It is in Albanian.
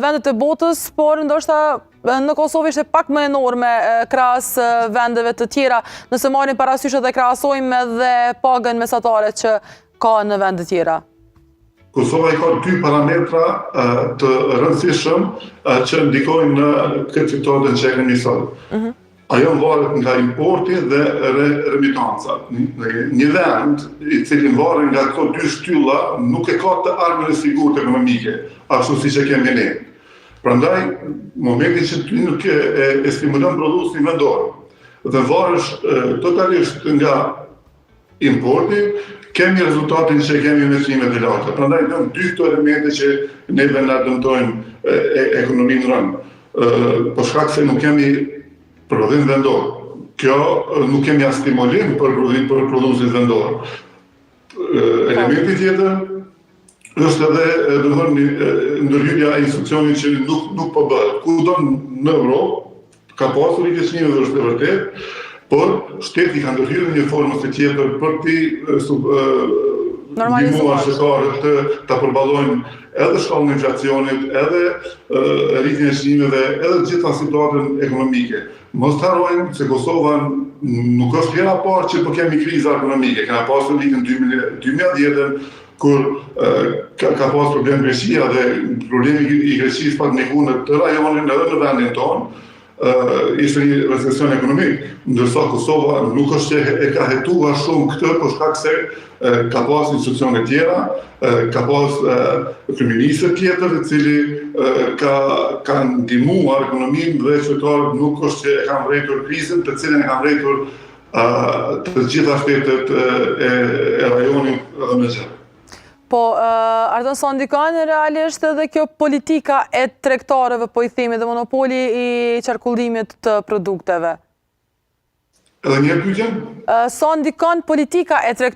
vendet e botës, por ndoshta në Kosovë ishte pak më enorme krahas vendeve të tjera, nëse marrim parasysh edhe krahasojmë edhe pagën mesatare që ka në vende tjera. Kosova i ka dy parametra të rëndësishëm që ndikojnë në këtë situatën që e kemi sot. Mhm. Ajo varet nga importi dhe remitancat. Një vend i cili varet nga këto dy shtylla nuk e ka të ardhmen e sigurt ekonomike, ashtu siç e kemi ne. Prandaj, momentin që ti nuk e, e, e stimulon prodhuesin vendor dhe varesh totalisht nga importi, kemi rezultatin që kemi me çmimet e larta. Prandaj janë dy këto elemente që neve na dëmtojnë ekonominë rëndë. Për shkak se nuk kemi prodhim vendor. Kjo nuk kemi as stimulim për prodhim për prodhuesit vendor. Elementi tjetër është edhe, domethënë, ndërhyrja e institucionit që nuk nuk po bëhet. Kudo në Evropë ka pasur rritje çmimeve është e vërtetë, por shteti ka ndërhyrë në një formë ose tjetër për t'i ndihmuar qytetarët të ta përballojnë edhe shkallën e inflacionit, edhe rritjen e çmimeve, edhe të gjitha situatën ekonomike. Mos të harrojmë se Kosova nuk është hera e parë që po kemi kriza ekonomike. Kena pasur vitin 2010 kur ka, ka pas problem Greqia dhe problemi i Greqisë pat ndiku në të rajonin edhe në vendin tonë, ishte një recesion ekonomik, ndërsa Kosova nuk është që e ka hetuar shumë këtë për shkak se ka pas institucione tjera, ka pas kryeministër tjetër i cili ka ka ndihmuar ekonominë dhe qytetarët nuk është që e kanë vërejtur krizën, të cilën e kanë vërejtur të gjitha shtetet e, e rajonit dhe më gjerë. Po, Arton, sa ndikon realisht edhe kjo politika e tregtarëve, po i themi, dhe monopoli i qarkullimit të produkteve? Edhe një pyetje? Sa ndikon politika e tregtarëve?